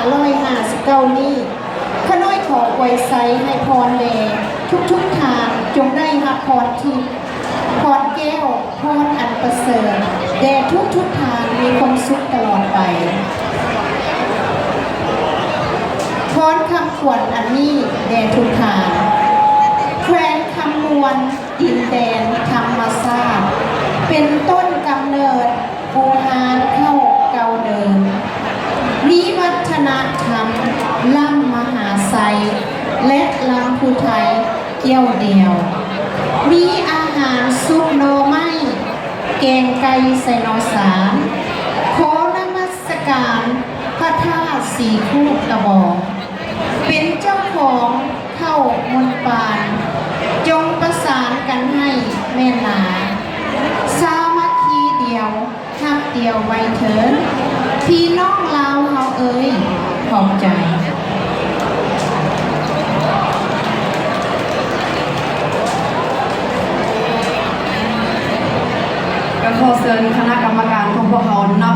ຮ້ອຍຫ້າສິບເກົ້ານີ້ ຂ້ານ້ອຍຂໍອວຍໄຊໃຫ້ພອນແດ່ທຸກໆທ່ານ ຈົ່ງໄດ້ຮັບພອນທິບ ພອນແກ້ວ ພອນອັນປະເສີດ ແດ່ທຸກໆທ່ານ ມີຄວາມສຸກຕະຫຼອດໄປ. ພອນຄຳຂວັນອັນນີ້ແດ່ທຸກທ່ານ ແຂວງຄຳມ່ວນ ດິນແດນທຳມະຊາດ ເປັນຕົ້ນກຳເນີດບູຮານເກົ່າເກົ່າເດີມ ມີວັດທະນະທຳລ້ຳມະຫາໄຊ ແລະ ລຳພູໄທກ່ຽວດຽວ ມີອາຫານຊຸບໜໍ່ໄມ້ ແກງໄກ່ໃສ່ໜໍ່ສານ ຂໍນະມັດສະການພະທາດສີຄູດຕະບອງ ເປັນເຈົ້າຂອງເຜົ່າມົນປານ ຈົ່ງປະສານກັນໃຫ້ແໜ້ນໜາ ສາມັກຄີດຽວ ຮັກດຽວໄວ້ເທີ້ນ ພີ່ນ້ອງລາວເຮົາເອີຍ ຂອບໃຈ. ກໍຂໍເຊີນຄະນະກຳມະການຂອງພວກເຮົານັບ